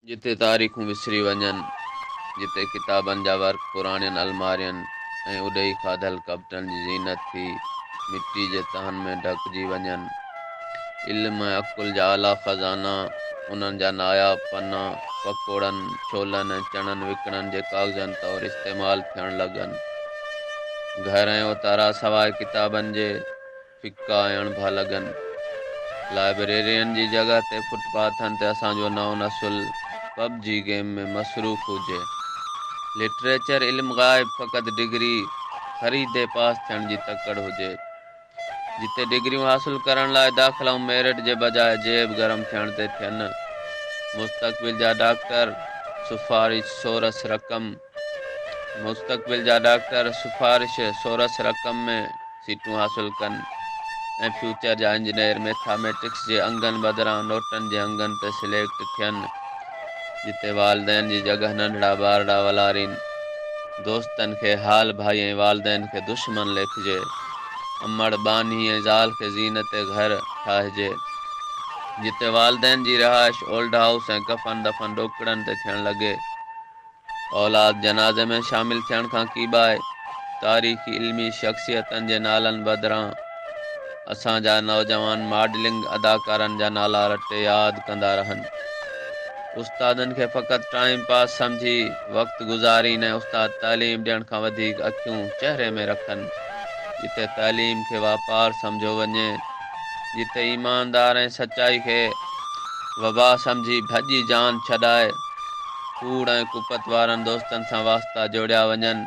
جتي تاريخون وسري وڃن، جتي ڪتابن جا ورق پراڻين المارين ۽ اڏهي کاڌل ڪٻٽن جي زينت ٿي مٽي جي تهن ۾ ڍڪجي وڃن. علم ۽ عقل جا اعليٰ خزانا، انهن جا ناياب پنا، پڪوڙن، ڇولن ۽ چڻن وڪڻڻ جي ڪاغذن طور استعمال ٿيڻ لڳن. گهر ۽ اوتارا سواء ڪتابن جي ڦڪا ۽ اڻڀا لڳن. لائبريرين جي جڳهه تي فٽ پاٿن تي اسان جو نئون نسل پب جي گيم ۾ مصروف هجي. لٽريچر علم غائب فقط ڊگري خريدي پاس ٿيڻ جي تڪڙ هجي. جتي ڊگريون حاصل ڪرڻ لاء داخلائون ميرٽ جي بجاء جيب گرم ٿيڻ تي ٿين. مستقبل جا ڊاڪٽر سفارش سورس رقم مستقبل جا ڊاڪٽر سفارش سورس رقم ۾ سيٽون حاصل ڪن ۽ فيوچر جا انجنيئر ميٿاميٽڪس جي انگن بدران نوٽن جي انگن تي سليڪٽ ٿين، جتي والدين جي جڳهه ننڍڙا ٻارڙا ولارين، دوستن کي حال ڀائي ۽ والدين کي دشمن ليکجي، امڙ، ٻانهي ۽ زال کي زينت گهر ٺاهجي، جتي والدين جي رهائش اولڊ هائوس ۽ ڪفن دفن ڏوڪڙن تي ٿيڻ لڳي. اولاد جنازي ۾ شامل ٿيڻ کان ڪيٻائي، تاريخي علمي شخصيتن جي نالن بدران اسان جا نوجوان ماڊلنگ اداڪارن جا نالا رٽي ياد ڪندا رهن. استادن کي فقط ٽائيم پاس سمجهي وقت گذارين ۽ استاد تعليم ڏيڻ کان وڌيڪ اکيون چهري ۾ رکن. جتي تعليم کي واپار سمجهيو وڃي، جتي ايماندار ۽ سچائي کي وبا سمجهي ڀڄي جان ڇڏائي ڪوڙ ۽ ڪپت وارن دوستن سان واسطا جوڙيا وڃن.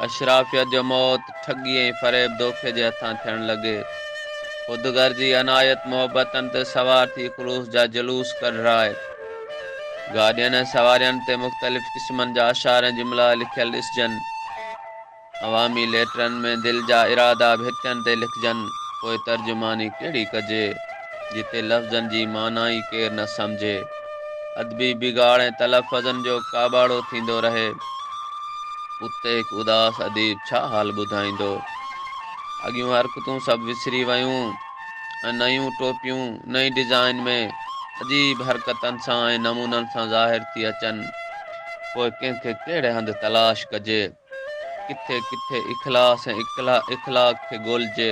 اشرافيت جو موت ٺڳي ۽ فريب دوکي جي هٿان ٿيڻ لڳي. خود غرضي عنايت محبتن تي سوار ٿي خلوص جا جلوس ڪڍرائي. گاڏين ۽ سوارين تي مختلف قسمن جا اشعار ۽ جملا لکيل ڏسجن. عوامي ليٽرن ۾ دل جا ارادا ڀتين تي لکجن، پوء ترجماني ڪهڙي ڪجي، جتي لفظن جي معنيٰ ئي ڪير نه سمجهي. ادبي بگاڙ ۽ تلفظن جو ڪاٻاڙو ٿيندو رهي. اتي هڪ اداس اديب ڇا حال ٻڌائيندو؟ اڳيون حرڪتون سڀ وسري ويون ۽ نيون ٽوپيون نئين ڊزائين ۾ عجيب حرڪتن سان ۽ نمونن سان ظاهر ٿي اچن. پوء ڪنهن کي ڪهڙي هنڌ تلاش ڪجي؟ ڪٿي ڪٿي اخلاص ۽ اخلاق کي ڳولجي.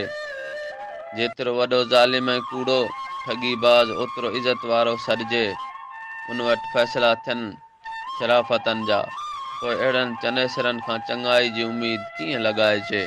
جيترو وڏو ظالم ۽ ڪوڙو، ٺڳي باز اوترو عزت وارو سڏجي. ان وٽ فيصلا ٿين شرافتن جا. پوء اهڙن چنيسرن کان چڱائي جي اميد ڪيئن لڳائجي؟